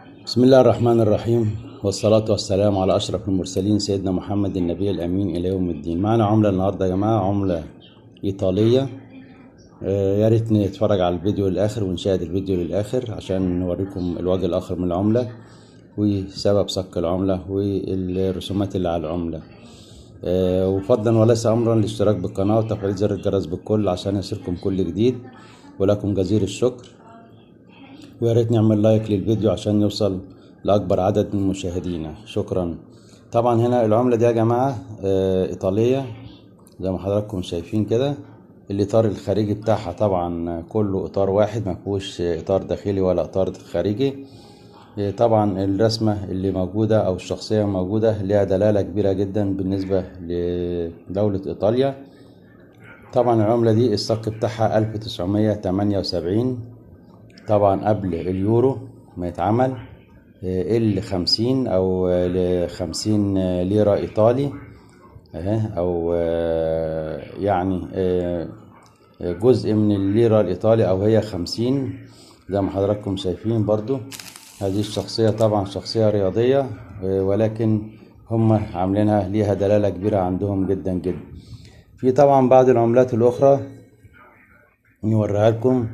بسم الله الرحمن الرحيم، والصلاة والسلام على أشرف المرسلين سيدنا محمد النبي الأمين إلى يوم الدين. معنا عملة النهاردة يا جماعة، عملة إيطالية. يا ريت نتفرج على الفيديو للآخر ونشاهد الفيديو للآخر عشان نوريكم الوجه الآخر من العملة وسبب صك العملة والرسومات اللي على العملة. وفضلا وليس أمرا الاشتراك بالقناة وتفعيل زر الجرس بالكل عشان يصلكم كل جديد، ولكم جزيل الشكر. ويا ريت نعمل لايك للفيديو عشان يوصل لأكبر عدد من مشاهدينا. شكرا. طبعا هنا العملة دي يا جماعة إيطالية زي ما حضراتكم شايفين كده. الإطار الخارجي بتاعها طبعا كله إطار واحد، ما فيهوش إطار داخلي ولا إطار خارجي. طبعا الرسمة اللي موجودة أو الشخصية الموجودة ليها دلالة كبيرة جدا بالنسبة لدولة إيطاليا. طبعا العملة دي الصك بتاعها 1978، طبعا قبل اليورو ما يتعمل، ال 50 أو ل 50 ليرة إيطالي أهي، أو يعني جزء من الليرة الإيطالي، أو هي 50 زي ما حضراتكم شايفين. برضو هذه الشخصية طبعا شخصية رياضية، ولكن هم عاملينها ليها دلالة كبيرة عندهم جدا جدا. في طبعا بعض العملات الأخرى نوريها لكم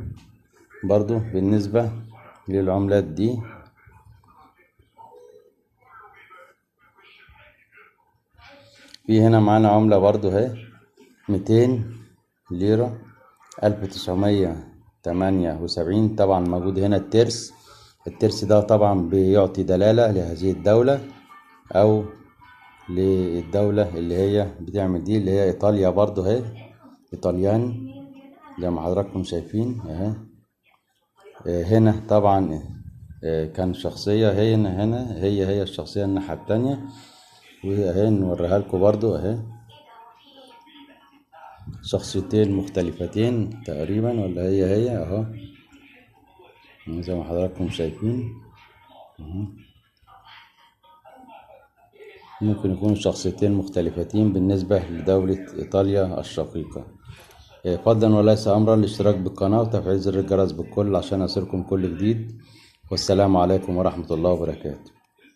برضو بالنسبة للعملات دي. في هنا معانا عملة برضو اهي 200 ليرة 1978. طبعا موجود هنا الترس، الترس ده طبعا بيعطي دلالة لهذه الدولة أو للدولة اللي هي بتعمل دي، اللي هي إيطاليا برضو اهي، إيطاليان زي ما حضراتكم شايفين اهي. هنا طبعا كان شخصية هنا هي الشخصية الناحية التانية، وهي نوريها لكم برضو اهي، شخصيتين مختلفتين تقريبا ولا هي اهو زي ما حضراتكم شايفين اهو. ممكن يكونوا شخصيتين مختلفتين بالنسبة لدولة إيطاليا الشقيقة. فضلا وليس أمرا الاشتراك بالقناة وتفعيل زر الجرس بالكل عشان يصلكم كل جديد. والسلام عليكم ورحمة الله وبركاته.